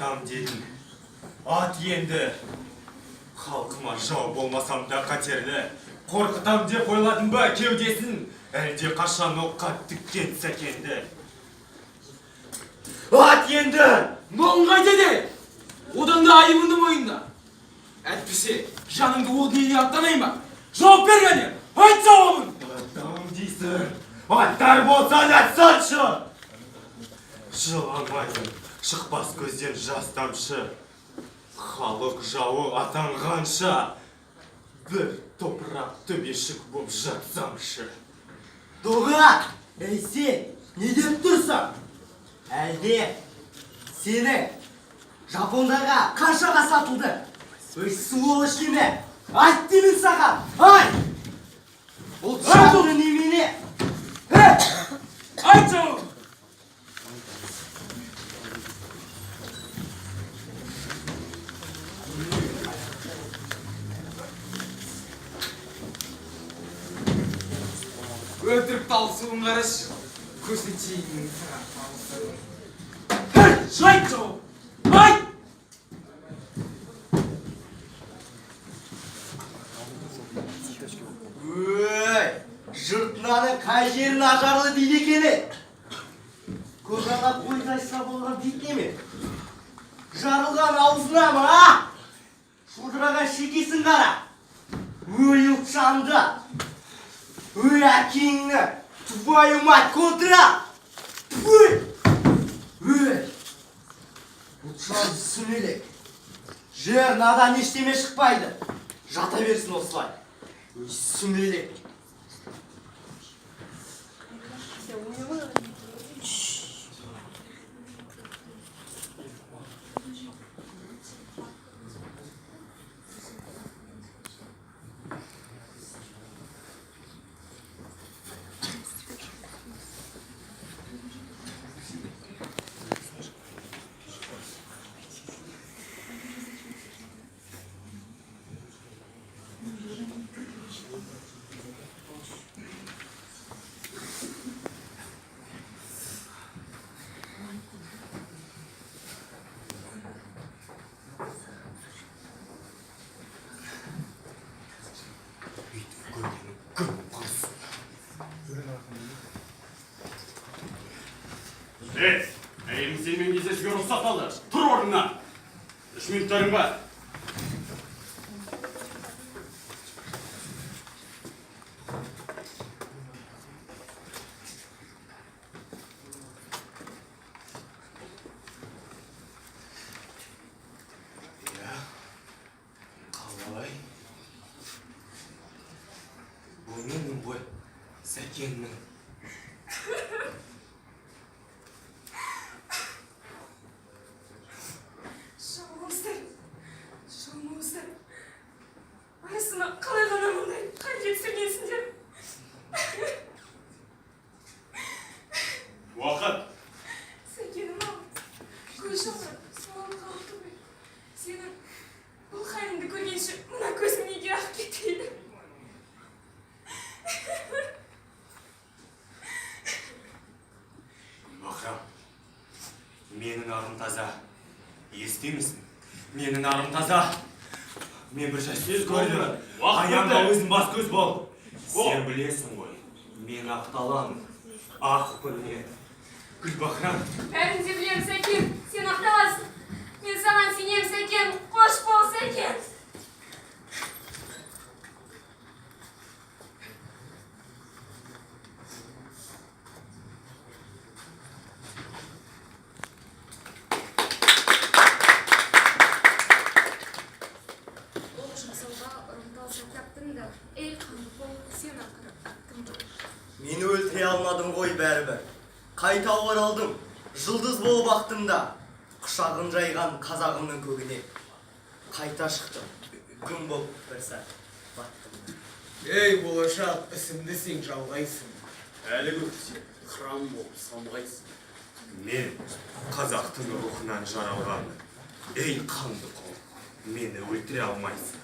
Атам дедің. Ат енді. Халқыма жау болмасам да қатерлі. Қорқытам деп ойладың ба кеудесін? Әлде қашан оққа тіккен Сәкенді. Ат енді! Малың қайтеді? Одан да айыбыңды мойында. Әйтпесе, жаныңды о дүниеге аттанай ма? Жауап бер кәне! Айт жауабын! Атам дейсің. Аттар болсаң атсаңшы! Жыламайсың, шықпас көзден жас тамшы. Халық жауы атанғанша, бір топырақ төбешік боп жатсамшы. Доға, ей сен, не деп тұрсың? Әлде сені жапондарға қаншаға сатылды? Өй, сволочь неме? Айт деймін саған, айт! Бұл жанды немене? Ей! Айт жауабын! Өтірік талысуын қарашы. Көрсетейін саған талысуын. Ей, айт жауабын! Айт! Өй, жұрт мынаның қай жерін ажарлы дейді екен е? Көк ана қойдай болған дейді неме? Жарылған аузына ма, а? Шудыраған шекесін қара. Өй, ұлтжанды. Өй, әкеңні. Твою мать, контра! Өй! Өй! Ұлтжанды сүмелек. Жер надан ештеме шықпайды. Жата берсін осылай. Өй, сүмелек. Бүйтіп көргенің күнім құрысын. Жрец, әйелім сенімен кездесуге рұқсат алды. Тұр орныңнан. 3 минуттарың бар. Иә, қалай? Бұл менің ғой, Сәкеннің. Жауыңыздар, жауыңыздар. Арасына қалай ғана мұндай халге түсіргенсіңдер? Уақыт. Сәкенім ау, көз жауған суалып қалыпты ғой. Сенің бұл халіңді көргенше мына көзім неге ағып кетпейді? Махрам, менің арым таза. Естимісің? Менің арым таза. Мен бір жас көрдім. Уақыт Аянға бітті. өзің бас көз бол. Сен білесің ғой, мен ақталамын. Ақпын мен. Гүлбахрам, Бәрін де білемін, Сәкен, сен ақталасың. Мен саған сенемін, Сәкен, қош бол, Сәкен. Оқ жасауға ұрымтал таптың да, ей, қанды қол, сен ақыры аттың ба? Мені өлтіре алмадың ғой бәрібір. Қайта оралдым, жұлдыз болып ақтым да, құшағын жайған қазағымның көгіне. Қайта шықтым, күн болып бір сәт баттым. Ей, болашақ, ісімді сен жалғайсың. Әлі көкте қыран болып самғайсың. Мен қазақтың рухынан жаралғанмын. Ей, қанды қол, мені өлтіре алмайсың.